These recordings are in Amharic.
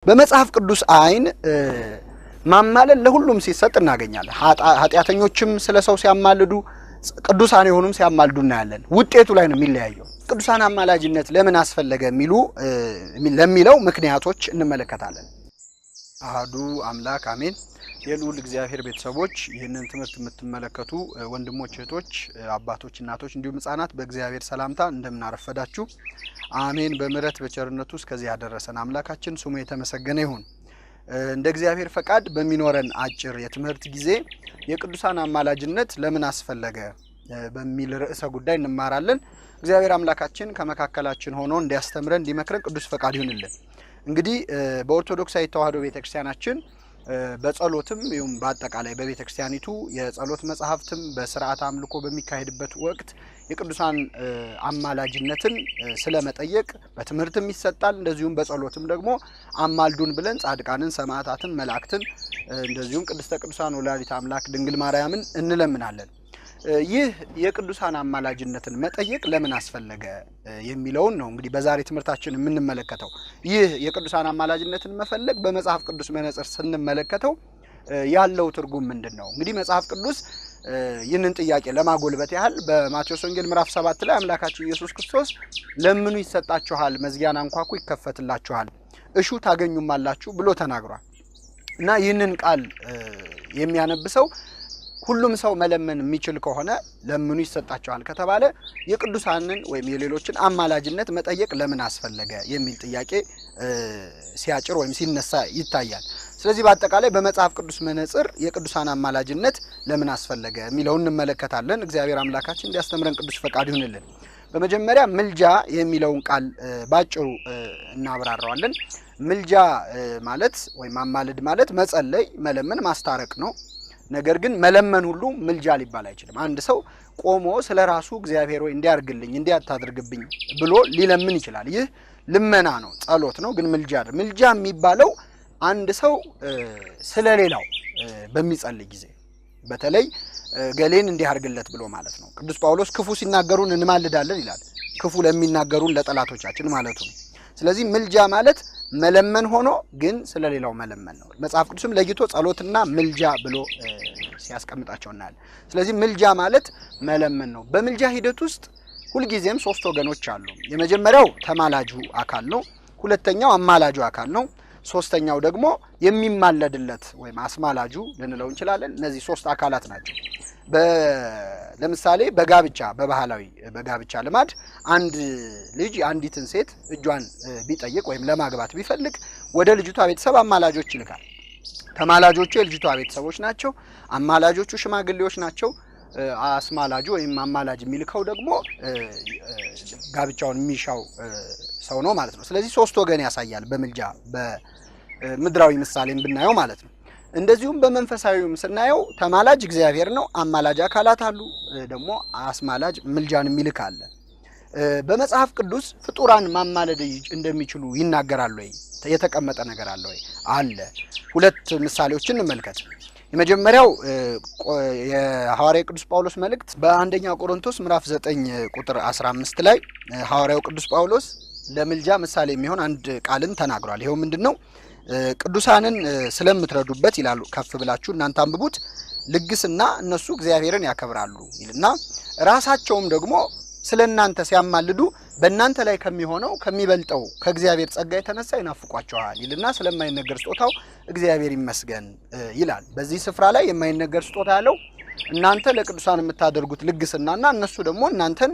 በመጽሐፍ ቅዱስ አይን ማማለል ለሁሉም ሲሰጥ እናገኛለን። ኃጢአተኞችም ስለ ሰው ሲያማልዱ፣ ቅዱሳን የሆኑም ሲያማልዱ እናያለን። ውጤቱ ላይ ነው የሚለያየው። ቅዱሳን አማላጅነት ለምን አስፈለገ ለሚለው ምክንያቶች እንመለከታለን። አሐዱ አምላክ አሜን። የልዑል እግዚአብሔር ቤተሰቦች፣ ይህንን ትምህርት የምትመለከቱ ወንድሞች፣ እህቶች፣ አባቶች፣ እናቶች እንዲሁም ሕጻናት በእግዚአብሔር ሰላምታ እንደምን አረፈዳችሁ። አሜን። በምሕረት በቸርነቱ እስከዚህ ያደረሰን አምላካችን ስሙ የተመሰገነ ይሁን። እንደ እግዚአብሔር ፈቃድ በሚኖረን አጭር የትምህርት ጊዜ የቅዱሳን አማላጅነት ለምን አስፈለገ በሚል ርዕሰ ጉዳይ እንማራለን። እግዚአብሔር አምላካችን ከመካከላችን ሆኖ እንዲያስተምረን እንዲመክረን ቅዱስ ፈቃድ ይሁንልን። እንግዲህ በኦርቶዶክሳዊ ተዋሕዶ ቤተክርስቲያናችን በጸሎትም ይሁን በአጠቃላይ በቤተክርስቲያኒቱ የጸሎት መጽሐፍትም በስርዓት አምልኮ በሚካሄድበት ወቅት የቅዱሳን አማላጅነትን ስለመጠየቅ በትምህርትም ይሰጣል። እንደዚሁም በጸሎትም ደግሞ አማልዱን ብለን ጻድቃንን፣ ሰማዕታትን፣ መላእክትን እንደዚሁም ቅድስተ ቅዱሳን ወላዲተ አምላክ ድንግል ማርያምን እንለምናለን። ይህ የቅዱሳን አማላጅነትን መጠየቅ ለምን አስፈለገ የሚለውን ነው እንግዲህ በዛሬ ትምህርታችን የምንመለከተው። ይህ የቅዱሳን አማላጅነትን መፈለግ በመጽሐፍ ቅዱስ መነጽር ስንመለከተው ያለው ትርጉም ምንድን ነው? እንግዲህ መጽሐፍ ቅዱስ ይህንን ጥያቄ ለማጎልበት ያህል በማቴዎስ ወንጌል ምዕራፍ 7 ላይ አምላካችን ኢየሱስ ክርስቶስ ለምኑ ይሰጣችኋል፣ መዝጊያን አንኳኩ ይከፈትላችኋል፣ እሹ ታገኙማላችሁ ብሎ ተናግሯል። እና ይህንን ቃል የሚያነብሰው ሁሉም ሰው መለመን የሚችል ከሆነ ለምኑ ይሰጣቸዋል ከተባለ የቅዱሳንን ወይም የሌሎችን አማላጅነት መጠየቅ ለምን አስፈለገ የሚል ጥያቄ ሲያጭር ወይም ሲነሳ ይታያል። ስለዚህ በአጠቃላይ በመጽሐፍ ቅዱስ መነጽር የቅዱሳን አማላጅነት ለምን አስፈለገ የሚለውን እንመለከታለን። እግዚአብሔር አምላካችን እንዲያስተምረን ቅዱስ ፈቃድ ይሁንልን። በመጀመሪያ ምልጃ የሚለውን ቃል ባጭሩ እናብራራዋለን። ምልጃ ማለት ወይም አማልድ ማለት መጸለይ፣ መለመን፣ ማስታረቅ ነው። ነገር ግን መለመን ሁሉ ምልጃ ሊባል አይችልም። አንድ ሰው ቆሞ ስለ ራሱ እግዚአብሔር ወይ እንዲያርግልኝ እንዲያታድርግብኝ ብሎ ሊለምን ይችላል። ይህ ልመና ነው፣ ጸሎት ነው፣ ግን ምልጃ አይደለም። ምልጃ የሚባለው አንድ ሰው ስለሌላው በሚጸልይ ጊዜ በተለይ ገሌን እንዲያርግለት ብሎ ማለት ነው። ቅዱስ ጳውሎስ ክፉ ሲናገሩን እንማልዳለን ይላል። ክፉ ለሚናገሩን ለጠላቶቻችን ማለቱ ነው። ስለዚህ ምልጃ ማለት መለመን ሆኖ ግን ስለሌላው መለመን ነው። መጽሐፍ ቅዱስም ለይቶ ጸሎትና ምልጃ ብሎ ሲያስቀምጣቸው እናያለን። ስለዚህ ምልጃ ማለት መለመን ነው። በምልጃ ሂደት ውስጥ ሁልጊዜም ሶስት ወገኖች አሉ። የመጀመሪያው ተማላጁ አካል ነው። ሁለተኛው አማላጁ አካል ነው። ሶስተኛው ደግሞ የሚማለድለት ወይም አስማላጁ ልንለው እንችላለን። እነዚህ ሶስት አካላት ናቸው። ለምሳሌ በጋብቻ በባህላዊ በጋብቻ ልማድ አንድ ልጅ አንዲትን ሴት እጇን ቢጠይቅ ወይም ለማግባት ቢፈልግ ወደ ልጅቷ ቤተሰብ አማላጆች ይልካል። ተማላጆቹ የልጅቷ ቤተሰቦች ናቸው። አማላጆቹ ሽማግሌዎች ናቸው። አስማላጁ ወይም አማላጅ የሚልከው ደግሞ ጋብቻውን የሚሻው ሰው ነው ማለት ነው። ስለዚህ ሶስት ወገን ያሳያል በምልጃ በምድራዊ ምሳሌም ብናየው ማለት ነው። እንደዚሁም በመንፈሳዊውም ስናየው ተማላጅ እግዚአብሔር ነው። አማላጅ አካላት አሉ፣ ደግሞ አስማላጅ ምልጃን የሚልክ አለ። በመጽሐፍ ቅዱስ ፍጡራን ማማለድ እንደሚችሉ ይናገራል ወይ? የተቀመጠ ነገር አለ ወይ? አለ። ሁለት ምሳሌዎችን እንመልከት። የመጀመሪያው የሐዋርያው ቅዱስ ጳውሎስ መልእክት በአንደኛ ቆሮንቶስ ምዕራፍ 9 ቁጥር 15 ላይ ሐዋርያው ቅዱስ ጳውሎስ ለምልጃ ምሳሌ የሚሆን አንድ ቃልን ተናግሯል። ይኸው ምንድነው? ቅዱሳንን ስለምትረዱበት ይላሉ፣ ከፍ ብላችሁ እናንተ አንብቡት፣ ልግስና እነሱ እግዚአብሔርን ያከብራሉ ይልና ራሳቸውም ደግሞ ስለናንተ ሲያማልዱ በእናንተ ላይ ከሚሆነው ከሚበልጠው ከእግዚአብሔር ጸጋ የተነሳ ይናፍቋቸዋል ይልና ስለማይነገር ስጦታው እግዚአብሔር ይመስገን ይላል። በዚህ ስፍራ ላይ የማይነገር ስጦታ ያለው እናንተ ለቅዱሳን የምታደርጉት ልግስናና እነሱ ደግሞ እናንተን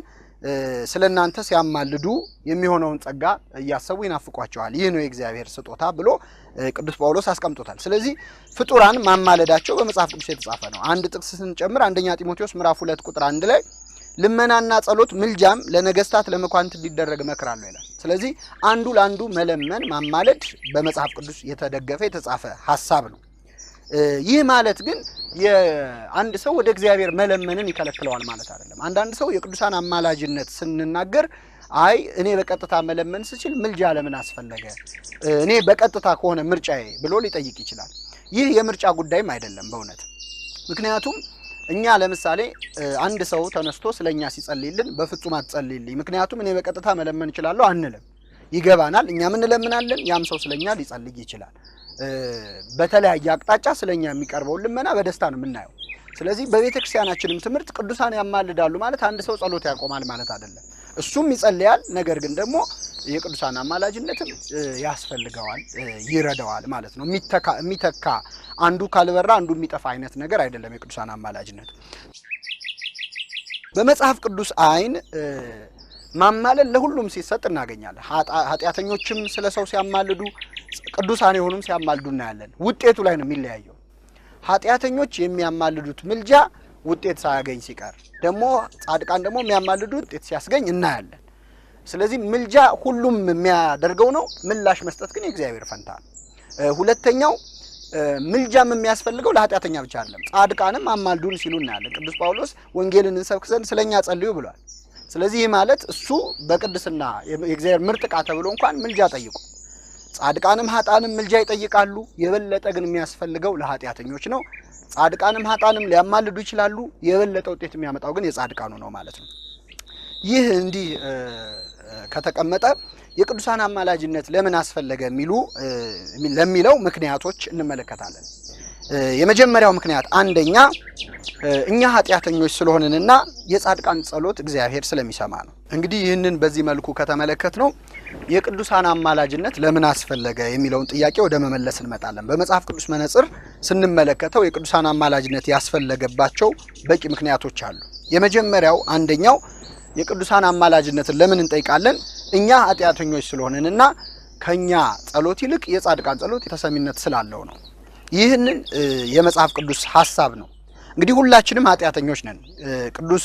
ስለናንተ ሲያማልዱ የሚሆነውን ጸጋ እያሰቡ ይናፍቋቸዋል። ይህ ነው የእግዚአብሔር ስጦታ ብሎ ቅዱስ ጳውሎስ አስቀምጦታል። ስለዚህ ፍጡራን ማማለዳቸው በመጽሐፍ ቅዱስ የተጻፈ ነው። አንድ ጥቅስ ስንጨምር አንደኛ ጢሞቴዎስ ምዕራፍ 2 ቁጥር 1 ላይ ልመናና ጸሎት ምልጃም ለነገስታት ለመኳንንት እንዲደረግ እመክራለሁ ይላል። ስለዚህ አንዱ ለአንዱ መለመን ማማለድ በመጽሐፍ ቅዱስ የተደገፈ የተጻፈ ሐሳብ ነው። ይህ ማለት ግን የአንድ ሰው ወደ እግዚአብሔር መለመንን ይከለክለዋል ማለት አይደለም። አንዳንድ ሰው የቅዱሳን አማላጅነት ስንናገር አይ እኔ በቀጥታ መለመን ስችል ምልጃ ለምን አስፈለገ፣ እኔ በቀጥታ ከሆነ ምርጫዬ ብሎ ሊጠይቅ ይችላል። ይህ የምርጫ ጉዳይም አይደለም በእውነት። ምክንያቱም እኛ ለምሳሌ አንድ ሰው ተነስቶ ስለኛ ሲጸልይልን በፍጹም አትጸልይልኝ ምክንያቱም እኔ በቀጥታ መለመን እችላለሁ አንልም። ይገባናል። እኛም እንለምናለን፣ ያም ሰው ስለኛ ሊጸልይ ይችላል። በተለያየ አቅጣጫ ስለኛ የሚቀርበውን ልመና በደስታ ነው የምናየው። ስለዚህ በቤተክርስቲያናችንም ትምህርት ቅዱሳን ያማልዳሉ ማለት አንድ ሰው ጸሎት ያቆማል ማለት አይደለም። እሱም ይጸልያል፣ ነገር ግን ደግሞ የቅዱሳን አማላጅነትም ያስፈልገዋል፣ ይረዳዋል ማለት ነው። የሚተካ አንዱ ካልበራ አንዱ የሚጠፋ አይነት ነገር አይደለም የቅዱሳን አማላጅነት። በመጽሐፍ ቅዱስ አይን ማማለል ለሁሉም ሲሰጥ እናገኛለን። ኃጢአተኞችም ስለ ሰው ሲያማልዱ፣ ቅዱሳን የሆኑም ሲያማልዱ እናያለን። ውጤቱ ላይ ነው የሚለያየው። ኃጢአተኞች የሚያማልዱት ምልጃ ውጤት ሳያገኝ ሲቀር፣ ደግሞ ጻድቃን ደግሞ የሚያማልዱት ውጤት ሲያስገኝ እናያለን። ስለዚህ ምልጃ ሁሉም የሚያደርገው ነው። ምላሽ መስጠት ግን የእግዚአብሔር ፈንታ ነው። ሁለተኛው ምልጃም የሚያስፈልገው ለኃጢአተኛ ብቻ አይደለም። ጻድቃንም አማልዱን ሲሉ እናያለን። ቅዱስ ጳውሎስ ወንጌልን እንሰብክ ዘንድ ስለኛ ጸልዩ ብሏል። ስለዚህ ይህ ማለት እሱ በቅድስና የእግዚአብሔር ምርጥ ዕቃ ተብሎ እንኳን ምልጃ ጠይቁ። ጻድቃንም ኃጥአንም ምልጃ ይጠይቃሉ። የበለጠ ግን የሚያስፈልገው ለኃጢአተኞች ነው። ጻድቃንም ኃጥአንም ሊያማልዱ ይችላሉ። የበለጠ ውጤት የሚያመጣው ግን የጻድቃኑ ነው ማለት ነው። ይህ እንዲህ ከተቀመጠ የቅዱሳን አማላጅነት ለምን አስፈለገ ለሚለው ምክንያቶች እንመለከታለን። የመጀመሪያው ምክንያት አንደኛ እኛ ኃጢአተኞች ስለሆንንና የጻድቃን ጸሎት እግዚአብሔር ስለሚሰማ ነው። እንግዲህ ይህንን በዚህ መልኩ ከተመለከትነው የቅዱሳን አማላጅነት ለምን አስፈለገ የሚለውን ጥያቄ ወደ መመለስ እንመጣለን። በመጽሐፍ ቅዱስ መነጽር ስንመለከተው የቅዱሳን አማላጅነት ያስፈለገባቸው በቂ ምክንያቶች አሉ። የመጀመሪያው አንደኛው የቅዱሳን አማላጅነትን ለምን እንጠይቃለን? እኛ ኃጢአተኞች ስለሆንንና ከኛ ጸሎት ይልቅ የጻድቃን ጸሎት ተሰሚነት ስላለው ነው። ይህንን የመጽሐፍ ቅዱስ ሐሳብ ነው። እንግዲህ ሁላችንም ኃጢአተኞች ነን። ቅዱስ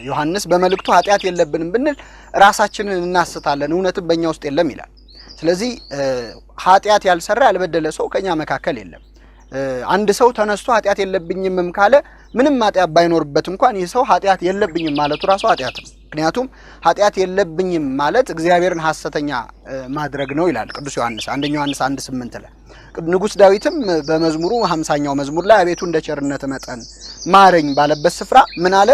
ዮሐንስ በመልእክቱ ኃጢአት የለብንም ብንል ራሳችንን እናስታለን፣ እውነትም በእኛ ውስጥ የለም ይላል። ስለዚህ ኃጢአት ያልሰራ ያልበደለ ሰው ከኛ መካከል የለም። አንድ ሰው ተነስቶ ኃጢአት የለብኝም ካለ ምንም ኃጢአት ባይኖርበት እንኳን ይህ ሰው ኃጢአት የለብኝም ማለቱ ራሱ ኃጢአት ነው። ምክንያቱም ኃጢአት የለብኝም ማለት እግዚአብሔርን ሐሰተኛ ማድረግ ነው ይላል ቅዱስ ዮሐንስ 1 ዮሐንስ 1:8 ላይ። ንጉስ ዳዊትም በመዝሙሩ 50ኛው መዝሙር ላይ አቤቱ እንደ ቸርነት መጠን ማረኝ ባለበት ስፍራ ምን አለ?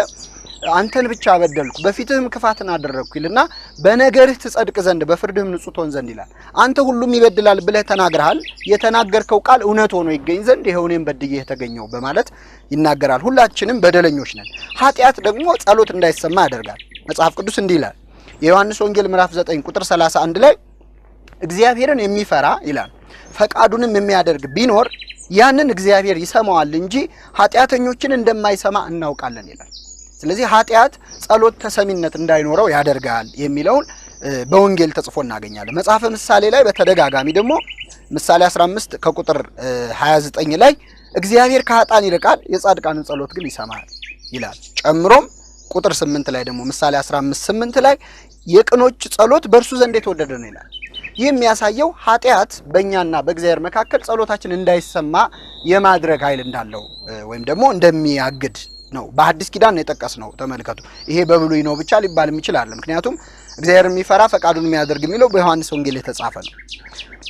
አንተን ብቻ በደልኩ በፊትህም ክፋትን አደረግኩ ይልና በነገርህ ትጸድቅ ዘንድ በፍርድህም ንጹህ ትሆን ዘንድ ይላል። አንተ ሁሉም ይበድላል ብለህ ተናግረሃል፣ የተናገርከው ቃል እውነት ሆኖ ይገኝ ዘንድ ይኸው እኔም በድዬህ ተገኘሁ በማለት ይናገራል። ሁላችንም በደለኞች ነን። ኃጢአት ደግሞ ጸሎት እንዳይሰማ ያደርጋል። መጽሐፍ ቅዱስ እንዲህ ይላል። የዮሐንስ ወንጌል ምዕራፍ 9 ቁጥር 31 ላይ እግዚአብሔርን የሚፈራ ይላል ፈቃዱንም የሚያደርግ ቢኖር ያንን እግዚአብሔር ይሰማዋል እንጂ ኃጢአተኞችን እንደማይሰማ እናውቃለን ይላል። ስለዚህ ኃጢአት ጸሎት ተሰሚነት እንዳይኖረው ያደርጋል የሚለውን በወንጌል ተጽፎ እናገኛለን። መጽሐፈ ምሳሌ ላይ በተደጋጋሚ ደግሞ ምሳሌ 15 ከቁጥር 29 ላይ እግዚአብሔር ከኃጥአን ይርቃል የጻድቃንን ጸሎት ግን ይሰማል ይላል። ጨምሮም ቁጥር 8 ላይ ደግሞ ምሳሌ 15:8 ላይ የቅኖች ጸሎት በእርሱ ዘንድ የተወደደ ነው ይላል። ይህ የሚያሳየው ኃጢአት በእኛና በእግዚአብሔር መካከል ጸሎታችን እንዳይሰማ የማድረግ ኃይል እንዳለው ወይም ደግሞ እንደሚያግድ ነው። በሐዲስ ኪዳን ነው የጠቀስነው። ተመልከቱ። ይሄ በብሉይ ነው ብቻ ሊባል የሚችል አይደለም። ምክንያቱም እግዚአብሔር የሚፈራ ፈቃዱን የሚያደርግ የሚለው በዮሐንስ ወንጌል የተጻፈ ነው።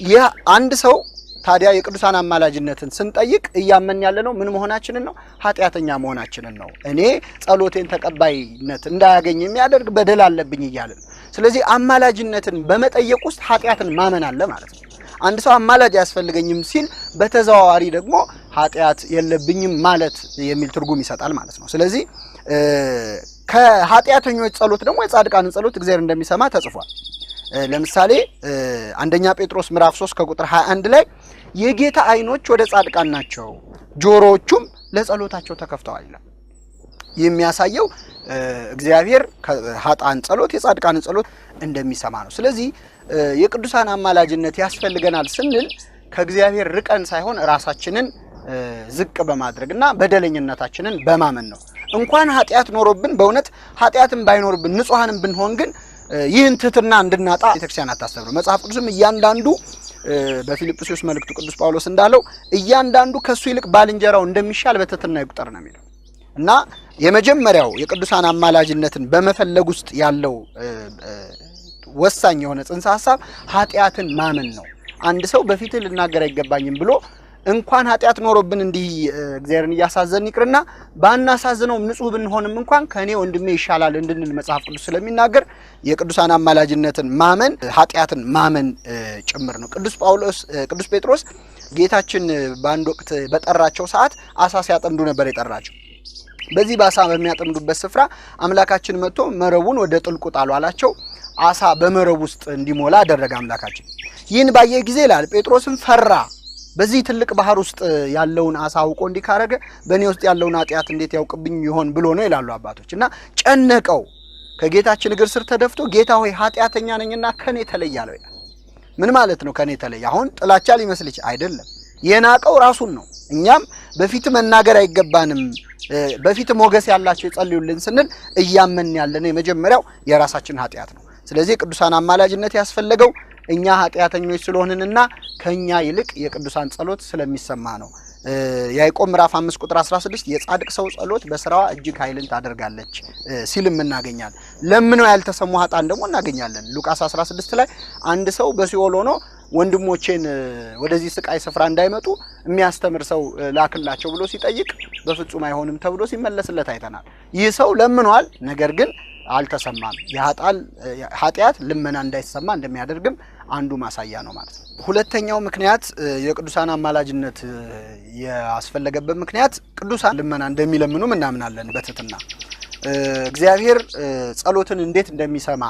ይህ አንድ ሰው ታዲያ የቅዱሳን አማላጅነትን ስንጠይቅ እያመን ያለነው ምን መሆናችንን ነው? ኃጢአተኛ መሆናችንን ነው። እኔ ጸሎቴን ተቀባይነት እንዳያገኝ የሚያደርግ በደል አለብኝ እያልን ነው። ስለዚህ አማላጅነትን በመጠየቅ ውስጥ ኃጢአትን ማመን አለ ማለት ነው። አንድ ሰው አማላጅ አያስፈልገኝም ሲል በተዘዋዋሪ ደግሞ ኃጢአት የለብኝም ማለት የሚል ትርጉም ይሰጣል ማለት ነው። ስለዚህ ከኃጢአተኞች ጸሎት ደግሞ የጻድቃንን ጸሎት እግዚአብሔር እንደሚሰማ ተጽፏል። ለምሳሌ አንደኛ ጴጥሮስ ምዕራፍ 3 ከቁጥር 21 ላይ የጌታ ዓይኖች ወደ ጻድቃን ናቸው፣ ጆሮዎቹም ለጸሎታቸው ተከፍተዋል ይላል። የሚያሳየው እግዚአብሔር ከኃጥአን ጸሎት የጻድቃንን ጸሎት እንደሚሰማ ነው። ስለዚህ የቅዱሳን አማላጅነት ያስፈልገናል ስንል ከእግዚአብሔር ርቀን ሳይሆን ራሳችንን ዝቅ በማድረግና በደለኝነታችንን በማመን ነው። እንኳን ኃጢአት ኖሮብን በእውነት ኃጢአትም ባይኖርብን ንጹሃንም ብንሆን ግን ይህን ትህትና እንድናጣ ቤተክርስቲያን አታስተምርም። መጽሐፍ ቅዱስም እያንዳንዱ በፊልጵስዩስ መልእክቱ ቅዱስ ጳውሎስ እንዳለው እያንዳንዱ ከሱ ይልቅ ባልንጀራው እንደሚሻል በትህትና ይቁጠር ነው የሚለው። እና የመጀመሪያው የቅዱሳን አማላጅነትን በመፈለግ ውስጥ ያለው ወሳኝ የሆነ ጽንሰ ሐሳብ ኃጢአትን ማመን ነው። አንድ ሰው በፊትህ ልናገር አይገባኝም ብሎ እንኳን ኃጢአት ኖሮብን እንዲህ እግዚአብሔርን እያሳዘን ይቅርና ባናሳዝነውም ንጹህ ብንሆንም እንኳን ከኔ ወንድሜ ይሻላል እንድንል መጽሐፍ ቅዱስ ስለሚናገር የቅዱሳን አማላጅነትን ማመን ኃጢአትን ማመን ጭምር ነው። ቅዱስ ጳውሎስ ቅዱስ ጴጥሮስ ጌታችን በአንድ ወቅት በጠራቸው ሰዓት አሳ ሲያጠምዱ ነበር የጠራቸው። በዚህ በአሳ በሚያጠምዱበት ስፍራ አምላካችን መጥቶ መረቡን ወደ ጥልቁ ጣሉ አላቸው። አሳ በመረቡ ውስጥ እንዲሞላ አደረገ አምላካችን። ይህን ባየ ጊዜ ይላል ጴጥሮስም ፈራ። በዚህ ትልቅ ባህር ውስጥ ያለውን አሳ አውቆ እንዲህ ካረገ በእኔ ውስጥ ያለውን ኃጢአት እንዴት ያውቅብኝ ይሆን ብሎ ነው ይላሉ አባቶች። እና ጨነቀው። ከጌታችን እግር ስር ተደፍቶ ጌታ ሆይ ኃጢአተኛ ነኝና ከኔ ተለይ አለው ይላል። ምን ማለት ነው? ከኔ ተለይ? አሁን ጥላቻ ሊመስል ይችላል። አይደለም፣ የናቀው ራሱን ነው። እኛም በፊት መናገር አይገባንም፣ በፊት ሞገስ ያላቸው ይጸልዩልን ስንል እያመን ያለነው የመጀመሪያው የራሳችን ኃጢአት ነው። ስለዚህ የቅዱሳን አማላጅነት ያስፈለገው እኛ ኃጢአተኞች ስለሆንንና ከኛ ይልቅ የቅዱሳን ጸሎት ስለሚሰማ ነው። ያዕቆብ ምዕራፍ 5 ቁጥር 16 የጻድቅ ሰው ጸሎት በስራዋ እጅግ ኃይልን ታደርጋለች ሲልም እናገኛለን። ለምነው ያልተሰሙ ኃጥአን ደግሞ እናገኛለን። ሉቃስ 16 ላይ አንድ ሰው በሲኦል ሆኖ ወንድሞቼን ወደዚህ ስቃይ ስፍራ እንዳይመጡ የሚያስተምር ሰው ላክላቸው ብሎ ሲጠይቅ በፍጹም አይሆንም ተብሎ ሲመለስለት አይተናል። ይህ ሰው ለምኗል፣ ነገር ግን አልተሰማም። ኃጢአት ልመና እንዳይሰማ እንደሚያደርግም አንዱ ማሳያ ነው ማለት ነው። ሁለተኛው ምክንያት የቅዱሳን አማላጅነት ያስፈለገበት ምክንያት ቅዱሳን ልመና እንደሚለምኑም እናምናለን በትህትና። እግዚአብሔር ጸሎትን እንዴት እንደሚሰማ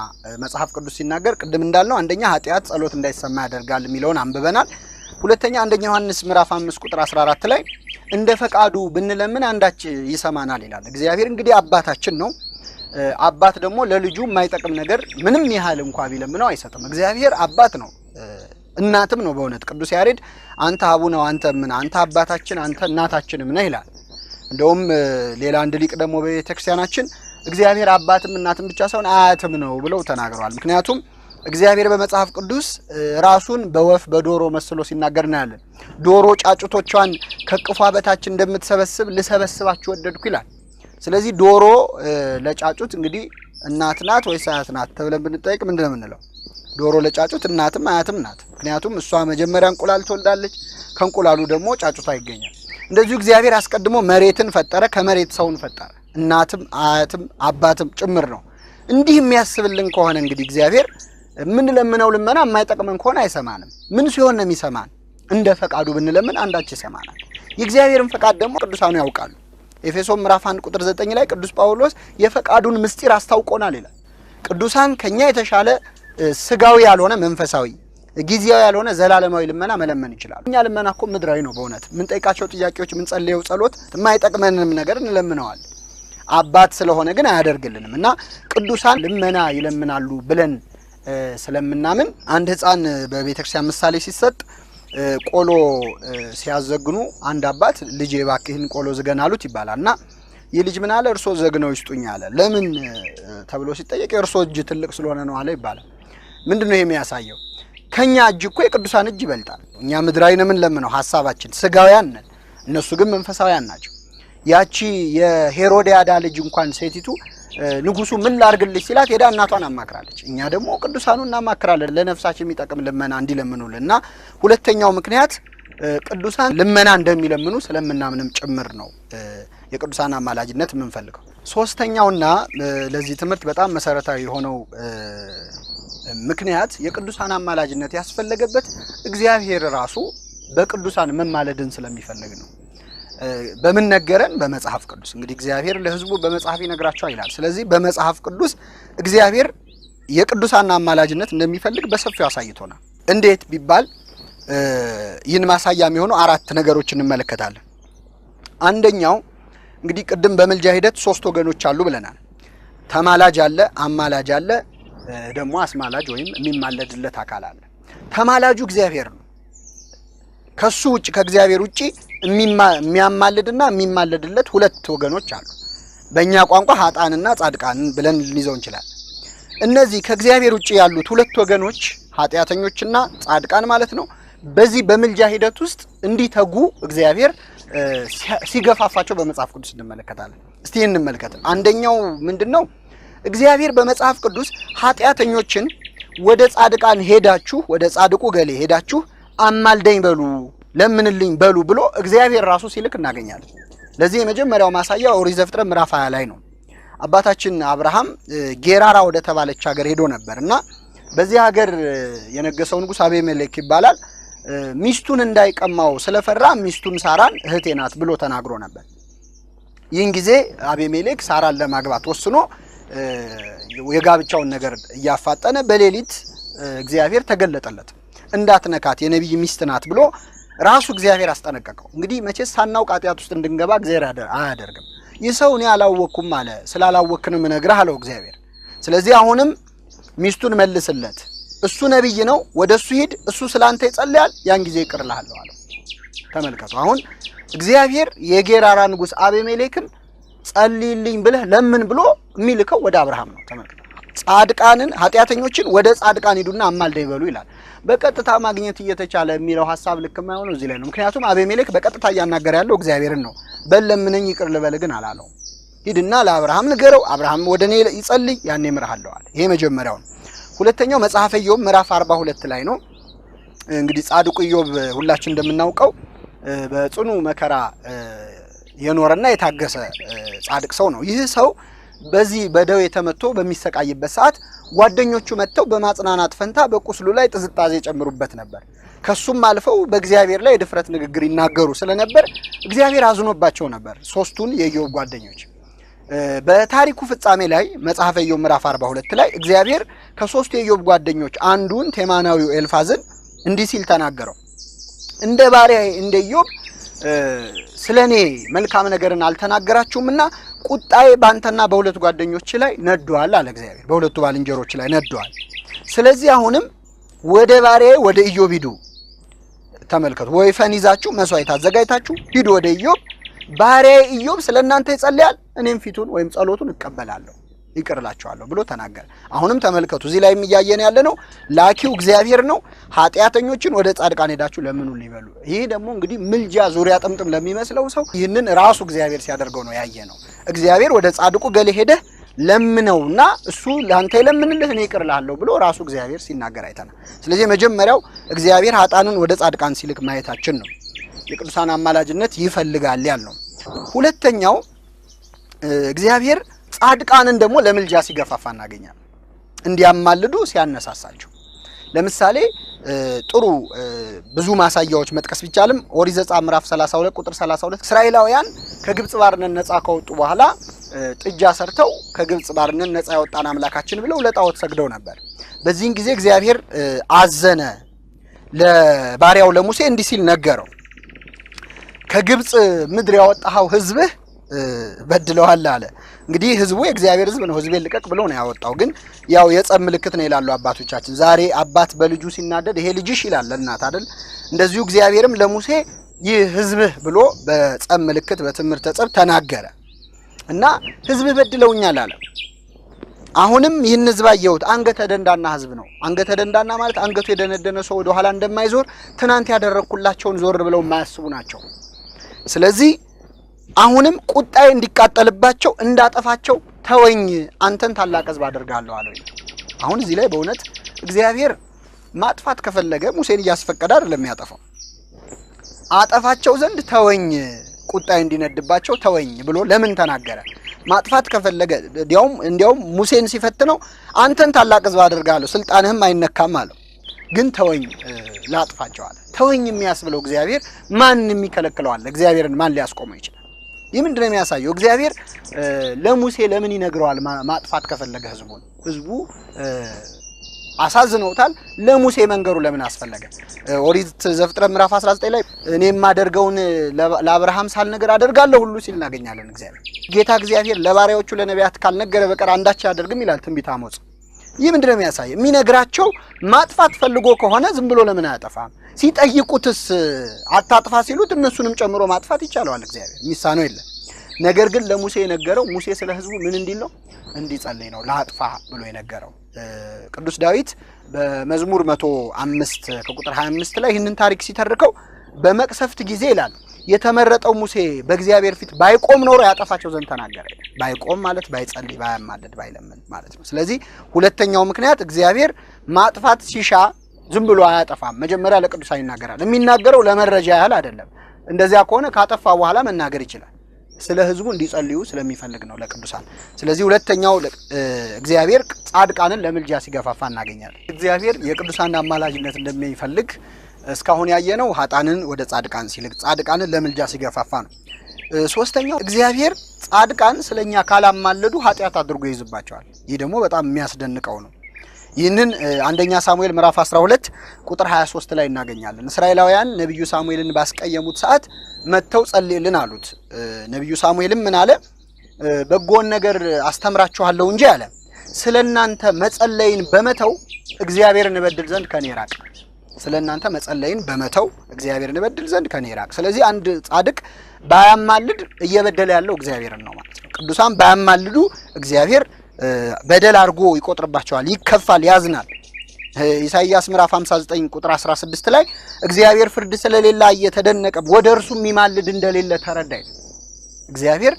መጽሐፍ ቅዱስ ሲናገር ቅድም እንዳልነው አንደኛ ኃጢአት ጸሎት እንዳይሰማ ያደርጋል የሚለውን አንብበናል። ሁለተኛ አንደኛ ዮሐንስ ምዕራፍ 5 ቁጥር 14 ላይ እንደ ፈቃዱ ብንለምን አንዳች ይሰማናል ይላል። እግዚአብሔር እንግዲህ አባታችን ነው። አባት ደግሞ ለልጁ የማይጠቅም ነገር ምንም ያህል እንኳ ቢለምነው አይሰጥም። እግዚአብሔር አባት ነው፣ እናትም ነው። በእውነት ቅዱስ ያሬድ አንተ አቡነ አንተ ምን አንተ አባታችን አንተ እናታችንም ነህ ይላል። እንደውም ሌላ አንድ ሊቅ ደግሞ በቤተክርስቲያናችን እግዚአብሔር አባትም እናትም ብቻ ሳይሆን አያትም ነው ብለው ተናግረዋል። ምክንያቱም እግዚአብሔር በመጽሐፍ ቅዱስ ራሱን በወፍ በዶሮ መስሎ ሲናገር እናያለን። ዶሮ ጫጩቶቿን ከቅፏ በታች እንደምትሰበስብ ልሰበስባችሁ ወደድኩ ይላል። ስለዚህ ዶሮ ለጫጩት እንግዲህ እናት ናት ወይስ አያት ናት ተብለን ብንጠይቅ ምንድን ነው የምንለው? ዶሮ ለጫጩት እናትም አያትም ናት። ምክንያቱም እሷ መጀመሪያ እንቁላል ትወልዳለች፣ ከእንቁላሉ ደግሞ ጫጩቷ ይገኛል። እንደዚሁ እግዚአብሔር አስቀድሞ መሬትን ፈጠረ፣ ከመሬት ሰውን ፈጠረ። እናትም አያትም አባትም ጭምር ነው። እንዲህ የሚያስብልን ከሆነ እንግዲህ እግዚአብሔር የምንለምነው ልመና የማይጠቅመን ከሆነ አይሰማንም። ምን ሲሆን ነው የሚሰማን? እንደ ፈቃዱ ብንለምን አንዳች ይሰማናል። የእግዚአብሔርን ፈቃድ ደግሞ ቅዱሳኑ ያውቃሉ። ኤፌሶን ምዕራፍ 1 ቁጥር 9 ላይ ቅዱስ ጳውሎስ የፈቃዱን ምስጢር አስታውቆናል ይላል። ቅዱሳን ከኛ የተሻለ ስጋዊ ያልሆነ መንፈሳዊ፣ ጊዜያዊ ያልሆነ ዘላለማዊ ልመና መለመን ይችላሉ። እኛ ልመና እኮ ምድራዊ ነው። በእውነት የምንጠይቃቸው ጥያቄዎች፣ የምንጸልየው ጸሎት የማይጠቅመንም ነገር እንለምነዋል። አባት ስለሆነ ግን አያደርግልንም እና ቅዱሳን ልመና ይለምናሉ ብለን ስለምናምን አንድ ሕፃን በቤተክርስቲያን ምሳሌ ሲሰጥ ቆሎ ሲያዘግኑ አንድ አባት ልጄ እባክህን ቆሎ ዝገን አሉት ይባላል። እና ይህ ልጅ ምን አለ? እርሶ ዘግነው ይስጡኝ አለ። ለምን ተብሎ ሲጠየቅ የእርሶ እጅ ትልቅ ስለሆነ ነው አለ ይባላል። ምንድነው ይሄ የሚያሳየው? ከኛ እጅ እኮ የቅዱሳን እጅ ይበልጣል። እኛ ምድራዊ ነን የምንለምነው፣ ሐሳባችን ስጋውያን ነን፣ እነሱ ግን መንፈሳውያን ናቸው። ያቺ የሄሮድያዳ ልጅ እንኳን ሴቲቱ ንጉሱ ምን ላርግልሽ ሲላት ሄዳ እናቷን አማክራለች። እኛ ደግሞ ቅዱሳኑ እናማክራለን ለነፍሳችን የሚጠቅም ልመና እንዲለምኑልን። እና ሁለተኛው ምክንያት ቅዱሳን ልመና እንደሚለምኑ ስለምናምንም ጭምር ነው የቅዱሳን አማላጅነት የምንፈልገው። ሶስተኛውና ለዚህ ትምህርት በጣም መሰረታዊ የሆነው ምክንያት የቅዱሳን አማላጅነት ያስፈለገበት እግዚአብሔር ራሱ በቅዱሳን መማለድን ስለሚፈልግ ነው። በምን ነገረን? በመጽሐፍ ቅዱስ። እንግዲህ እግዚአብሔር ለሕዝቡ በመጽሐፍ ይነግራቸዋል ይላል። ስለዚህ በመጽሐፍ ቅዱስ እግዚአብሔር የቅዱሳን አማላጅነት እንደሚፈልግ በሰፊው አሳይቶናል። እንዴት ቢባል ይህን ማሳያ የሚሆኑ አራት ነገሮች እንመለከታለን። አንደኛው እንግዲህ ቅድም በምልጃ ሂደት ሶስት ወገኖች አሉ ብለናል። ተማላጅ አለ፣ አማላጅ አለ፣ ደግሞ አስማላጅ ወይም የሚማለድለት አካል አለ። ተማላጁ እግዚአብሔር ነው። ከሱ ውጭ ከእግዚአብሔር ውጭ የሚያማልድና የሚማለድለት ሁለት ወገኖች አሉ። በእኛ ቋንቋ ኃጥአንና ጻድቃን ብለን ልንይዘው እንችላለን። እነዚህ ከእግዚአብሔር ውጭ ያሉት ሁለት ወገኖች ኃጢአተኞችና ጻድቃን ማለት ነው። በዚህ በምልጃ ሂደት ውስጥ እንዲተጉ እግዚአብሔር ሲገፋፋቸው በመጽሐፍ ቅዱስ እንመለከታለን። እስቲ እንመልከት። አንደኛው ምንድነው? እግዚአብሔር በመጽሐፍ ቅዱስ ኃጢአተኞችን ወደ ጻድቃን ሄዳችሁ ወደ ጻድቁ ገሌ ሄዳችሁ አማልደኝ በሉ ለምንልኝ በሉ ብሎ እግዚአብሔር ራሱ ሲልክ እናገኛለን። ለዚህ የመጀመሪያው ማሳያ ኦሪት ዘፍጥረት ምዕራፍ 20 ላይ ነው። አባታችን አብርሃም ጌራራ ወደ ተባለች ሀገር ሄዶ ነበር እና በዚህ ሀገር የነገሰው ንጉስ አቤሜሌክ ይባላል። ሚስቱን እንዳይቀማው ስለፈራ ሚስቱን ሳራን እህቴ ናት ብሎ ተናግሮ ነበር። ይህን ጊዜ አቤሜሌክ ሳራን ለማግባት ወስኖ የጋብቻውን ነገር እያፋጠነ በሌሊት እግዚአብሔር ተገለጠለት። እንዳትነካት የነቢይ ሚስት ናት ብሎ ራሱ እግዚአብሔር አስጠነቀቀው። እንግዲህ መቼስ ሳናውቅ ኃጢአት ውስጥ እንድንገባ እግዚአብሔር አያደርግም። ይህ ሰው እኔ አላወቅኩም አለ። ስላላወቅክ ነው የምነግርህ አለው እግዚአብሔር። ስለዚህ አሁንም ሚስቱን መልስለት፣ እሱ ነቢይ ነው፣ ወደ እሱ ሂድ፣ እሱ ስላንተ ይጸልያል፣ ያን ጊዜ ይቅር እልሃለሁ አለው። ተመልከቱ፣ አሁን እግዚአብሔር የጌራራ ንጉስ አቤሜሌክን ጸልይልኝ ብለህ ለምን ብሎ የሚልከው ወደ አብርሃም ነው። ተመልከቱ፣ ጻድቃንን ኃጢአተኞችን ወደ ጻድቃን ሂዱና አማልደኝ በሉ ይላል። በቀጥታ ማግኘት እየተቻለ የሚለው ሐሳብ ልክ የማይሆነው እዚህ ላይ ነው። ምክንያቱም አቤሜሌክ በቀጥታ እያናገረ ያለው እግዚአብሔርን ነው። በል ለምነኝ ይቅር ልበል ግን አላለው። ሂድና ለአብርሃም ንገረው፣ አብርሃም ወደ እኔ ይጸልይ፣ ያኔ እምርሃለሁ አለ። ይሄ መጀመሪያው ነው። ሁለተኛው መጽሐፈ ኢዮብ ምዕራፍ 42 ላይ ነው። እንግዲህ ጻድቁ ኢዮብ ሁላችን እንደምናውቀው በጽኑ መከራ የኖረና የታገሰ ጻድቅ ሰው ነው። ይህ ሰው በዚህ በደዌ ተመቶ በሚሰቃይበት ሰዓት ጓደኞቹ መጥተው በማጽናናት ፈንታ በቁስሉ ላይ ጥዝጣዜ ጨምሩበት ነበር። ከሱም አልፈው በእግዚአብሔር ላይ የድፍረት ንግግር ይናገሩ ስለነበር እግዚአብሔር አዝኖባቸው ነበር፣ ሶስቱን የኢዮብ ጓደኞች። በታሪኩ ፍጻሜ ላይ መጽሐፈ ኢዮብ ምዕራፍ 42 ላይ እግዚአብሔር ከሶስቱ የኢዮብ ጓደኞች አንዱን ቴማናዊው ኤልፋዝን እንዲህ ሲል ተናገረው። እንደ ባሪያዬ እንደ ኢዮብ ስለኔ መልካም ነገርን አልተናገራችሁምና ቁጣዬ ባንተና በሁለት ጓደኞች ላይ ነዷል አለ እግዚአብሔር። በሁለቱ ባልንጀሮች ላይ ነዷል። ስለዚህ አሁንም ወደ ባሪያዬ ወደ ኢዮብ ሂዱ። ተመልከቱ፣ ወይፈን ይዛችሁ መስዋዕት አዘጋጅታችሁ ሂዱ ወደ ኢዮብ። ባሪያዬ ኢዮብ ስለእናንተ ይጸልያል፣ እኔም ፊቱን ወይም ጸሎቱን እቀበላለሁ ይቅር እላቸዋለሁ ብሎ ተናገረ። አሁንም ተመልከቱ፣ እዚህ ላይ እያየን ያለ ነው ላኪው እግዚአብሔር ነው። ኃጢአተኞችን ወደ ጻድቃን ሄዳችሁ ለምኑልኝ በሉ። ይህ ደግሞ እንግዲህ ምልጃ ዙሪያ ጥምጥም ለሚመስለው ሰው ይህንን ራሱ እግዚአብሔር ሲያደርገው ነው ያየ ነው። እግዚአብሔር ወደ ጻድቁ ገሌ ሄደህ ለምነውና እሱ ለአንተ ይለምንልህ እኔ ይቅር እልሃለሁ ብሎ ራሱ እግዚአብሔር ሲናገር አይተናል። ስለዚህ መጀመሪያው እግዚአብሔር ኃጥአንን ወደ ጻድቃን ሲልክ ማየታችን ነው። የቅዱሳን አማላጅነት ይፈልጋል ያልነው። ሁለተኛው እግዚአብሔር ጻድቃንን ደግሞ ለምልጃ ሲገፋፋ እናገኛለን፣ እንዲያማልዱ ሲያነሳሳቸው። ለምሳሌ ጥሩ ብዙ ማሳያዎች መጥቀስ ቢቻልም ኦሪት ዘጸአት ምዕራፍ 32 ቁጥር 32 እስራኤላውያን ከግብጽ ባርነት ነፃ ከወጡ በኋላ ጥጃ ሰርተው ከግብጽ ባርነት ነፃ ያወጣን አምላካችን ብለው ለጣዖት ሰግደው ነበር። በዚህን ጊዜ እግዚአብሔር አዘነ። ለባሪያው ለሙሴ እንዲህ ሲል ነገረው፣ ከግብጽ ምድር ያወጣኸው ሕዝብህ በድለዋል አለ። እንግዲህ ህዝቡ የእግዚአብሔር ህዝብ ነው፣ ህዝቤን ልቀቅ ብሎ ነው ያወጣው። ግን ያው የጸብ ምልክት ነው ይላሉ አባቶቻችን። ዛሬ አባት በልጁ ሲናደድ ይሄ ልጅሽ ይላል ለእናት አይደል? እንደዚሁ እግዚአብሔርም ለሙሴ ይህ ህዝብህ ብሎ በጸብ ምልክት በትምህርተ ጸብ ተናገረ እና ህዝብህ በድለውኛል አለ። አሁንም ይህን ህዝብ አየሁት፣ አንገተ ደንዳና ህዝብ ነው። አንገተ ደንዳና ማለት አንገቱ የደነደነ ሰው ወደ ኋላ እንደማይዞር ትናንት ያደረግኩላቸውን ዞር ብለው የማያስቡ ናቸው። ስለዚህ አሁንም ቁጣዬ እንዲቃጠልባቸው እንዳጠፋቸው ተወኝ፣ አንተን ታላቅ ህዝብ አደርጋለሁ አለው። አሁን እዚህ ላይ በእውነት እግዚአብሔር ማጥፋት ከፈለገ ሙሴን እያስፈቀደ አይደለም የሚያጠፋው። አጠፋቸው ዘንድ ተወኝ፣ ቁጣዬ እንዲነድባቸው ተወኝ ብሎ ለምን ተናገረ? ማጥፋት ከፈለገ እንዲያውም ሙሴን ሲፈትነው አንተን ታላቅ ህዝብ አደርጋለሁ ስልጣንህም አይነካም አለው። ግን ተወኝ ላጥፋቸው አለ። ተወኝ የሚያስብለው እግዚአብሔር ማን የሚከለክለው አለ? እግዚአብሔርን ማን ሊያስቆመው ይችላል? ይህ ምንድነው የሚያሳየው? እግዚአብሔር ለሙሴ ለምን ይነግረዋል? ማጥፋት ከፈለገ ህዝቡን ህዝቡ አሳዝነውታል። ለሙሴ መንገሩ ለምን አስፈለገ? ኦሪት ዘፍጥረት ምዕራፍ 19 ላይ እኔ የማደርገውን ለአብርሃም ሳልነግር አደርጋለሁ ሁሉ ሲል እናገኛለን። እግዚአብሔር ጌታ እግዚአብሔር ለባሪያዎቹ ለነቢያት ካልነገረ በቀር አንዳች አያደርግም ይላል ትንቢተ አሞጽ። ይህ ምንድነው የሚያሳየው? የሚነግራቸው ማጥፋት ፈልጎ ከሆነ ዝም ብሎ ለምን አያጠፋም? ሲጠይቁትስ አታጥፋ ሲሉት እነሱንም ጨምሮ ማጥፋት ይቻለዋል። እግዚአብሔር የሚሳነው የለም። ነገር ግን ለሙሴ የነገረው ሙሴ ስለ ህዝቡ ምን እንዲል ነው? እንዲጸልይ ነው ላጥፋ ብሎ የነገረው። ቅዱስ ዳዊት በመዝሙር 105 ከቁጥር 25 ላይ ይህንን ታሪክ ሲተርከው በመቅሰፍት ጊዜ ይላል የተመረጠው ሙሴ በእግዚአብሔር ፊት ባይቆም ኖሮ ያጠፋቸው ዘንድ ተናገረ። ባይቆም ማለት ባይጸልይ፣ ባያማልድ፣ ባይለምን ማለት ነው። ስለዚህ ሁለተኛው ምክንያት እግዚአብሔር ማጥፋት ሲሻ ዝም ብሎ አያጠፋም። መጀመሪያ ለቅዱሳን ይናገራል። የሚናገረው ለመረጃ ያህል አይደለም። እንደዚያ ከሆነ ካጠፋ በኋላ መናገር ይችላል። ስለ ሕዝቡ እንዲጸልዩ ስለሚፈልግ ነው ለቅዱሳን። ስለዚህ ሁለተኛው እግዚአብሔር ጻድቃንን ለምልጃ ሲገፋፋ እናገኛለን። እግዚአብሔር የቅዱሳን አማላጅነት እንደሚፈልግ እስካሁን ያየነው ኃጥአንን ወደ ጻድቃን ሲልክ፣ ጻድቃንን ለምልጃ ሲገፋፋ ነው። ሶስተኛው እግዚአብሔር ጻድቃን ስለኛ ካላማለዱ ኃጢአት አድርጎ ይይዝባቸዋል። ይህ ደግሞ በጣም የሚያስደንቀው ነው። ይህንን አንደኛ ሳሙኤል ምዕራፍ 12 ቁጥር 23 ላይ እናገኛለን። እስራኤላውያን ነቢዩ ሳሙኤልን ባስቀየሙት ሰዓት መጥተው ጸልይልን አሉት። ነቢዩ ሳሙኤልም ምን አለ? በጎን ነገር አስተምራችኋለሁ እንጂ አለ፣ ስለናንተ መጸለይን በመተው እግዚአብሔርን እበድል ዘንድ ከኔ ራቅ። ስለናንተ መጸለይን በመተው እግዚአብሔርን እበድል ዘንድ ከኔ ራቅ። ስለዚህ አንድ ጻድቅ ባያማልድ እየበደለ ያለው እግዚአብሔርን ነው ማለት ነው። ቅዱሳን ባያማልዱ እግዚአብሔር በደል አድርጎ ይቆጥርባቸዋል፣ ይከፋል፣ ያዝናል። ኢሳይያስ ምዕራፍ 59 ቁጥር 16 ላይ እግዚአብሔር ፍርድ ስለሌለ እየተደነቀ ወደ እርሱ የሚማልድ እንደሌለ ተረዳ ይላል። እግዚአብሔር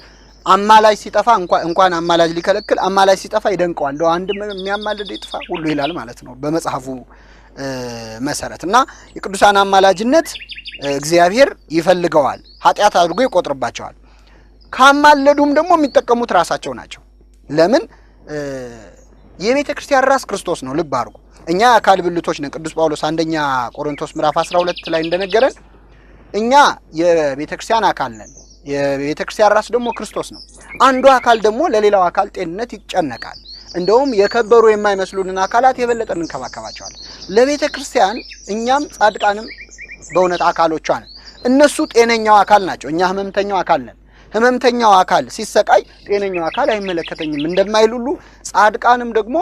አማላጅ ሲጠፋ እንኳን አማላጅ ሊከለክል አማላጅ ሲጠፋ ይደንቀዋል። እንደው አንድ የሚያማልድ ይጥፋ ሁሉ ይላል ማለት ነው በመጽሐፉ መሰረት። እና የቅዱሳን አማላጅነት እግዚአብሔር ይፈልገዋል፣ ኃጢአት አድርጎ ይቆጥርባቸዋል። ካማለዱም ደግሞ የሚጠቀሙት ራሳቸው ናቸው። ለምን? የቤተ ክርስቲያን ራስ ክርስቶስ ነው። ልብ አድርጉ። እኛ የአካል ብልቶች ነን። ቅዱስ ጳውሎስ አንደኛ ቆሮንቶስ ምዕራፍ 12 ላይ እንደነገረን እኛ የቤተ ክርስቲያን አካል ነን። የቤተ ክርስቲያን ራስ ደግሞ ክርስቶስ ነው። አንዱ አካል ደግሞ ለሌላው አካል ጤንነት ይጨነቃል። እንደውም የከበሩ የማይመስሉንን አካላት የበለጠ እንንከባከባቸዋለን። ለቤተ ክርስቲያን እኛም ጻድቃንም በእውነት አካሎቿ ነን። እነሱ ጤነኛው አካል ናቸው፣ እኛ ህመምተኛው አካል ነን። ህመምተኛው አካል ሲሰቃይ ጤነኛው አካል አይመለከተኝም እንደማይል ሁሉ ጻድቃንም ደግሞ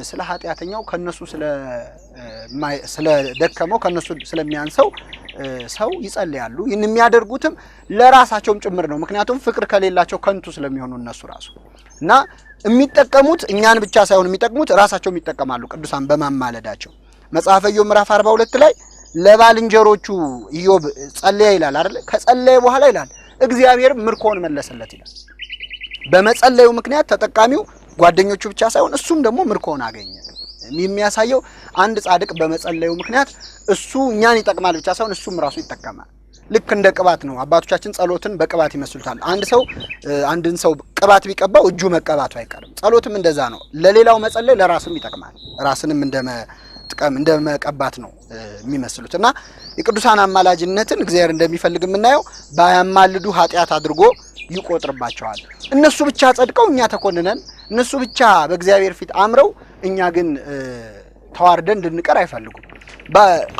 ስለ ኃጢአተኛው ከነሱ ስለደከመው ከነሱ ስለሚያንሰው ሰው ይጸልያሉ። ይህን የሚያደርጉትም ለራሳቸውም ጭምር ነው። ምክንያቱም ፍቅር ከሌላቸው ከንቱ ስለሚሆኑ እነሱ ራሱ እና የሚጠቀሙት እኛን ብቻ ሳይሆን የሚጠቅሙት ራሳቸውም ይጠቀማሉ ቅዱሳን በማማለዳቸው። መጽሐፈ ኢዮብ ምዕራፍ 42 ላይ ለባልንጀሮቹ ኢዮብ ጸለየ ይላል አይደል? ከጸለየ በኋላ ይላል እግዚአብሔር ምርኮውን መለሰለት ይላል። በመጸለዩ ምክንያት ተጠቃሚው ጓደኞቹ ብቻ ሳይሆን እሱም ደግሞ ምርኮውን አገኘ። የሚያሳየው አንድ ጻድቅ በመጸለዩ ምክንያት እሱ እኛን ይጠቅማል ብቻ ሳይሆን እሱም ራሱ ይጠቀማል። ልክ እንደ ቅባት ነው። አባቶቻችን ጸሎትን በቅባት ይመስሉታል። አንድ ሰው አንድን ሰው ቅባት ቢቀባው እጁ መቀባቱ አይቀርም። ጸሎትም እንደዛ ነው። ለሌላው መጸለይ ለራስም ይጠቅማል። ራስንም እንደመጥቀም እንደመቀባት ነው የሚመስሉት። እና የቅዱሳን አማላጅነትን እግዚአብሔር እንደሚፈልግ የምናየው ባያማልዱ ኃጢአት አድርጎ ይቆጥርባቸዋል። እነሱ ብቻ ጸድቀው እኛ ተኮንነን፣ እነሱ ብቻ በእግዚአብሔር ፊት አምረው እኛ ግን ተዋርደን እንድንቀር አይፈልጉም።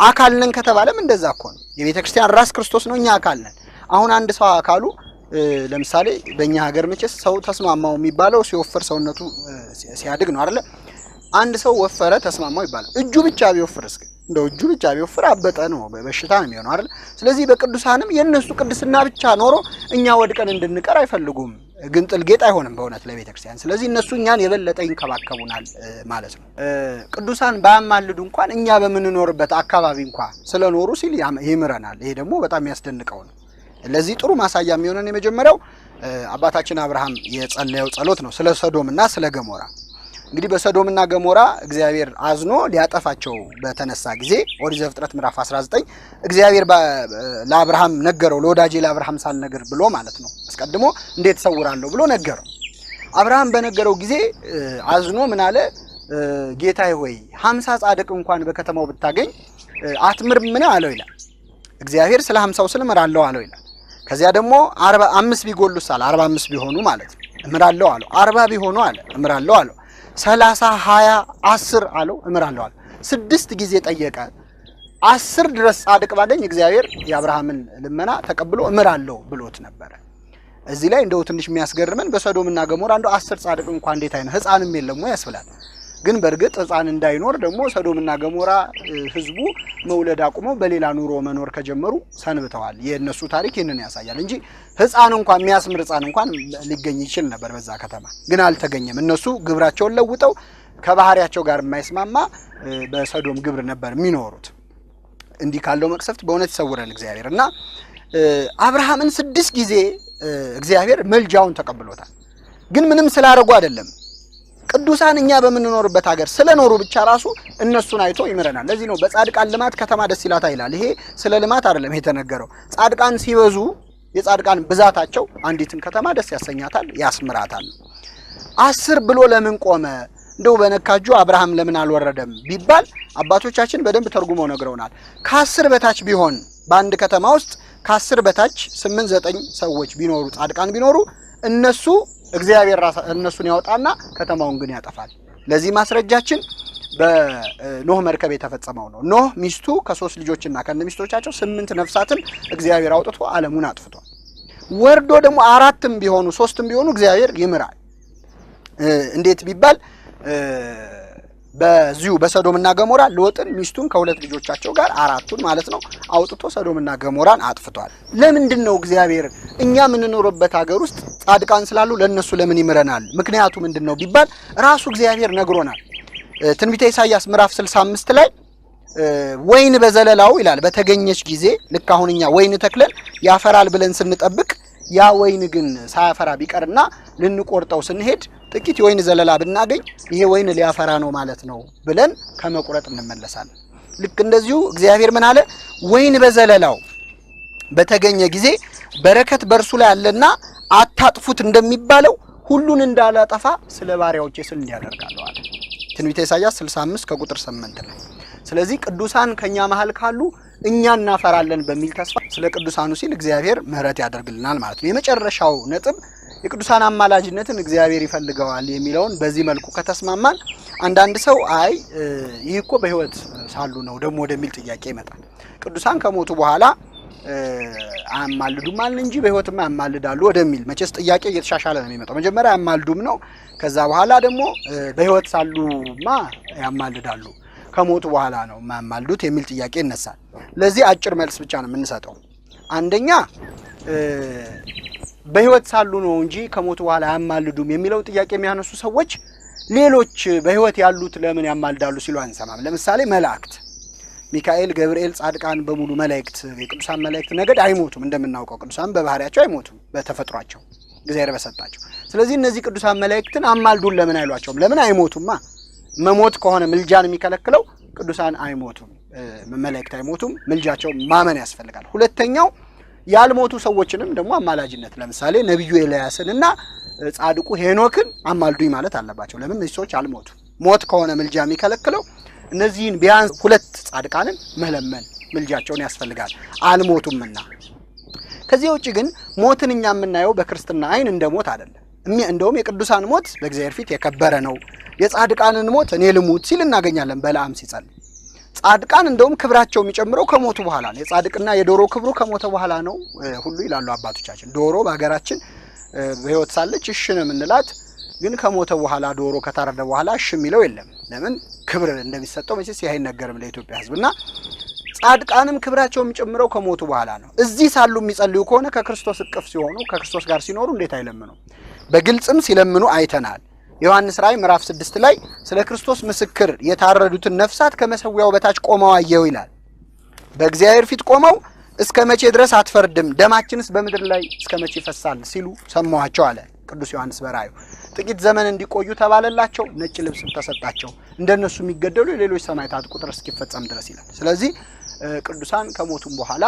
አካል ነን ከተባለም እንደዛ እኮ ነው። የቤተክርስቲያን ራስ ክርስቶስ ነው፣ እኛ አካል ነን። አሁን አንድ ሰው አካሉ ለምሳሌ በእኛ ሀገር መቼስ ሰው ተስማማው የሚባለው ሲወፍር ሰውነቱ ሲያድግ ነው አይደለ? አንድ ሰው ወፈረ ተስማማው ይባላል። እጁ ብቻ ቢወፍርስ ግን እንደው እጁ ብቻ ቢወፍር አበጠ ነው፣ በሽታ ነው የሚሆነው አይደል? ስለዚህ በቅዱሳንም የነሱ ቅድስና ብቻ ኖሮ እኛ ወድቀን እንድንቀር አይፈልጉም። ግን ጥል ጌጥ አይሆንም በእውነት ለቤተክርስቲያን። ስለዚህ እነሱ እኛን የበለጠ ይንከባከቡናል ማለት ነው። ቅዱሳን ባያማልዱ እንኳን እኛ በምንኖርበት አካባቢ እንኳን ስለኖሩ ሲል ይምረናል። ይሄ ደግሞ በጣም የሚያስደንቀው ነው። ለዚህ ጥሩ ማሳያ የሚሆነን የመጀመሪያው አባታችን አብርሃም የጸለየው ጸሎት ነው፣ ስለ ሰዶምና ስለ ገሞራ። እንግዲህ በሰዶምና ገሞራ እግዚአብሔር አዝኖ ሊያጠፋቸው በተነሳ ጊዜ ኦሪት ዘፍጥረት ምዕራፍ 19 እግዚአብሔር ለአብርሃም ነገረው፣ ለወዳጄ ለአብርሃም ሳልነግር ብሎ ማለት ነው። አስቀድሞ እንዴት እሰውራለሁ ብሎ ነገረው። አብርሃም በነገረው ጊዜ አዝኖ ምን አለ? ጌታዬ ሆይ 50 ጻድቅ እንኳን በከተማው ብታገኝ አትምርምን አለው ይላል። እግዚአብሔር ስለ 50ው ስል እምራለሁ አለው ይላል። ከዚያ ደግሞ 45 ቢጎሉስ አለ፣ 45 ቢሆኑ ማለት ነው እምራለሁ አለው። 40 ቢሆኑ አለ እምራለሁ አለው። 30 20 10 አለው እምራለሁ አለው። 6 ጊዜ ጠየቀ። 10 ድረስ ጻድቅ ባገኝ እግዚአብሔር የአብርሃምን ልመና ተቀብሎ እምራለሁ ብሎት ነበረ። እዚህ ላይ እንደው ትንሽ የሚያስገርመን በሰዶምና ገሞራ እንደው 10 ጻድቅ እንኳን እንዴት አይነ ህፃንም የለም ወይ ያስብላል። ግን በእርግጥ ህፃን እንዳይኖር ደግሞ ሰዶምና ገሞራ ህዝቡ መውለድ አቁመው በሌላ ኑሮ መኖር ከጀመሩ ሰንብተዋል። የነሱ ታሪክ ይህንን ያሳያል እንጂ ህፃን እንኳን የሚያስምር ህፃን እንኳን ሊገኝ ይችል ነበር በዛ ከተማ፣ ግን አልተገኘም። እነሱ ግብራቸውን ለውጠው ከባህሪያቸው ጋር የማይስማማ በሰዶም ግብር ነበር የሚኖሩት። እንዲህ ካለው መቅሰፍት በእውነት ይሰውረን እግዚአብሔር። እና አብርሃምን 6 ጊዜ እግዚአብሔር ምልጃውን ተቀብሎታል። ግን ምንም ስላደረጉ አይደለም። ቅዱሳን እኛ በምንኖርበት ሀገር ስለኖሩ ብቻ ራሱ እነሱን አይቶ ይምረናል። ለዚህ ነው በጻድቃን ልማት ከተማ ደስ ይላታል ይላል። ይሄ ስለ ልማት አይደለም የተነገረው። ጻድቃን ሲበዙ የጻድቃን ብዛታቸው አንዲትን ከተማ ደስ ያሰኛታል፣ ያስምራታል። 10 ብሎ ለምን ቆመ? እንደው በነካጁ አብርሃም ለምን አልወረደም ቢባል አባቶቻችን በደንብ ተርጉመው ነግረውናል። ከ10 በታች ቢሆን በአንድ ከተማ ውስጥ ከ10 በታች 8 9 ሰዎች ቢኖሩ ጻድቃን ቢኖሩ እነሱ እግዚአብሔር ራሱ እነሱን ያወጣና ከተማውን ግን ያጠፋል። ለዚህ ማስረጃችን በኖህ መርከብ የተፈጸመው ነው። ኖህ ሚስቱ ከሶስት ልጆችና ከነሚስቶቻቸው 8 ነፍሳትን እግዚአብሔር አውጥቶ ዓለሙን አጥፍቷል። ወርዶ ደግሞ 4ም ቢሆኑ 3ም ቢሆኑ እግዚአብሔር ይምራል። እንዴት ቢባል በዚሁ በሰዶምና ገሞራ ሎጥን ሚስቱን ከሁለት ልጆቻቸው ጋር 4ቱን ማለት ነው አውጥቶ ሰዶምና ገሞራን አጥፍቷል። ለምንድን ነው እግዚአብሔር እኛ የምንኖርበት ሀገር ውስጥ ጻድቃን ስላሉ ለነሱ ለምን ይምረናል? ምክንያቱ ምንድነው ቢባል ራሱ እግዚአብሔር ነግሮናል። ትንቢተ ኢሳይያስ ምዕራፍ 65 ላይ ወይን በዘለላው ይላል በተገኘች ጊዜ ልክ አሁን እኛ ወይን ተክለን ያፈራል ብለን ስንጠብቅ ያ ወይን ግን ሳያፈራ ቢቀርና ልንቆርጠው ስንሄድ ጥቂት የወይን ዘለላ ብናገኝ ይሄ ወይን ሊያፈራ ነው ማለት ነው ብለን ከመቁረጥ እንመለሳለን። ልክ እንደዚሁ እግዚአብሔር ምን አለ? ወይን በዘለላው በተገኘ ጊዜ በረከት በእርሱ ላይ አለና አታጥፉት እንደሚባለው ሁሉን እንዳላጠፋ ስለ ባሪያዎቼ ስል እንዲያደርጋለሁ አለ። ትንቢተ ኢሳይያስ 65 ከቁጥር 8 ላይ። ስለዚህ ቅዱሳን ከኛ መሃል ካሉ እኛ እናፈራለን በሚል ተስፋ ስለ ቅዱሳኑ ሲል እግዚአብሔር ምህረት ያደርግልናል ማለት ነው። የመጨረሻው ነጥብ የቅዱሳን አማላጅነትን እግዚአብሔር ይፈልገዋል የሚለውን በዚህ መልኩ ከተስማማን አንዳንድ ሰው አይ ይህ እኮ በህይወት ሳሉ ነው ደግሞ ወደሚል ጥያቄ ይመጣል። ቅዱሳን ከሞቱ በኋላ አያማልዱም አልን እንጂ በህይወትማ ያማልዳሉ ወደሚል መቼስ ጥያቄ እየተሻሻለ ነው የሚመጣው። መጀመሪያ አያማልዱም ነው፣ ከዛ በኋላ ደግሞ በህይወት ሳሉማ ያማልዳሉ፣ ከሞቱ በኋላ ነው የማያማልዱት የሚል ጥያቄ ይነሳል። ለዚህ አጭር መልስ ብቻ ነው የምንሰጠው። አንደኛ በህይወት ሳሉ ነው እንጂ ከሞቱ በኋላ አያማልዱም የሚለው ጥያቄ የሚያነሱ ሰዎች ሌሎች በህይወት ያሉት ለምን ያማልዳሉ ሲሉ አንሰማም። ለምሳሌ መላእክት ሚካኤል፣ ገብርኤል፣ ጻድቃን በሙሉ መላእክት የቅዱሳን መላእክት ነገድ አይሞቱም። እንደምናውቀው ቅዱሳን በባህሪያቸው አይሞቱም በተፈጥሯቸው እግዚአብሔር በሰጣቸው። ስለዚህ እነዚህ ቅዱሳን መላእክትን አማልዱን ለምን አይሏቸውም? ለምን አይሞቱማ? መሞት ከሆነ ምልጃን የሚከለክለው ቅዱሳን አይሞቱም፣ መላእክት አይሞቱም። ምልጃቸው ማመን ያስፈልጋል። ሁለተኛው ያልሞቱ ሰዎችንም ደግሞ አማላጅነት ለምሳሌ ነብዩ ኤልያስንና ጻድቁ ሄኖክን አማልዱኝ ማለት አለባቸው። ለምን እነዚህ ሰዎች አልሞቱ? ሞት ከሆነ ምልጃ የሚከለክለው እነዚህን ቢያንስ ሁለት ጻድቃንን መለመን ምልጃቸውን ያስፈልጋል አልሞቱምና። ከዚህ ውጪ ግን ሞትን እኛ የምናየው በክርስትና አይን እንደ ሞት አይደለም። እንደውም የቅዱሳን ሞት በእግዚአብሔር ፊት የከበረ ነው። የጻድቃንን ሞት እኔ ልሙት ሲል እናገኛለን በለዓም ሲጸልይ። ጻድቃን እንደውም ክብራቸው የሚጨምረው ከሞቱ በኋላ ነው። የጻድቅና የዶሮ ክብሩ ከሞተ በኋላ ነው ሁሉ ይላሉ አባቶቻችን። ዶሮ በሀገራችን በህይወት ሳለች እሺ ነው የምንላት፣ ግን ከሞተ በኋላ ዶሮ ከታረደ በኋላ እሺ የሚለው የለም። ለምን? ክብር እንደሚሰጠው መቼስ ይሄ አይነገርም ለኢትዮጵያ ሕዝብና ጻድቃንም ክብራቸው የሚጨምረው ከሞቱ በኋላ ነው። እዚህ ሳሉ የሚጸልዩ ከሆነ ከክርስቶስ እቅፍ ሲሆኑ ከክርስቶስ ጋር ሲኖሩ እንዴት አይለምኑ? በግልጽም ሲለምኑ አይተናል። ዮሐንስ ራእይ ምዕራፍ 6 ላይ ስለ ክርስቶስ ምስክር የታረዱትን ነፍሳት ከመሰዊያው በታች ቆመው አየሁ ይላል። በእግዚአብሔር ፊት ቆመው እስከ መቼ ድረስ አትፈርድም? ደማችንስ በምድር ላይ እስከ መቼ ይፈሳል ሲሉ ሰማኋቸው አለ ቅዱስ ዮሐንስ በራእዩ። ጥቂት ዘመን እንዲቆዩ ተባለላቸው፣ ነጭ ልብስም ተሰጣቸው፣ እንደነሱ የሚገደሉ የሌሎች ሰማዕታት ቁጥር እስኪፈጸም ድረስ ይላል። ስለዚህ ቅዱሳን ከሞቱም በኋላ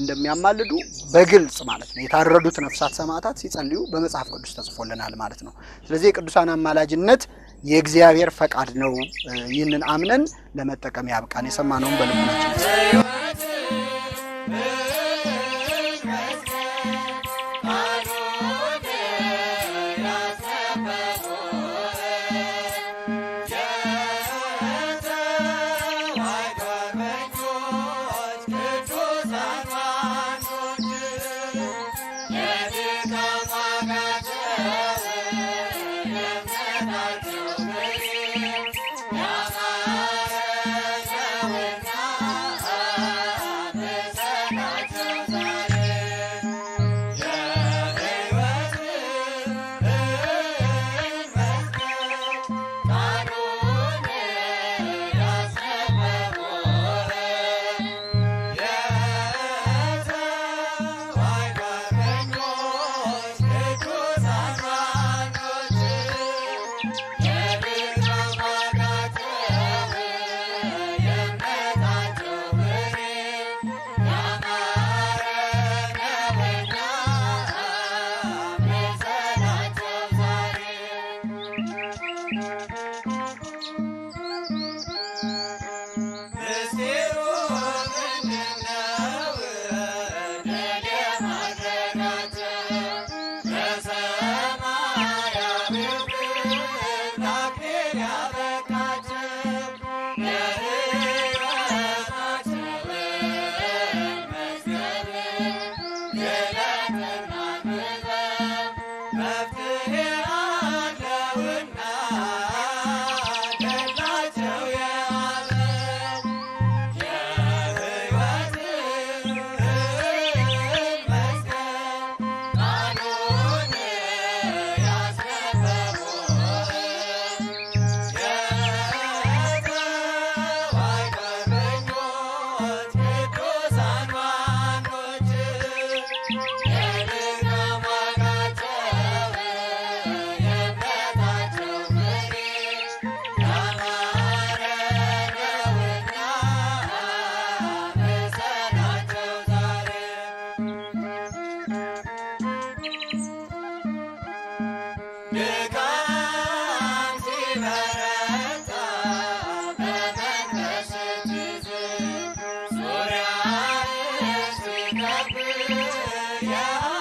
እንደሚያማልዱ በግልጽ ማለት ነው የታረዱት ነፍሳት ሰማዕታት ሲጸልዩ በመጽሐፍ ቅዱስ ተጽፎልናል ማለት ነው። ስለዚህ የቅዱሳን አማላጅነት የእግዚአብሔር ፈቃድ ነው። ይህንን አምነን ለመጠቀም ያብቃን። የሰማነውን በልቡናችን Yeah. ከመንገድ ሊያርቅ።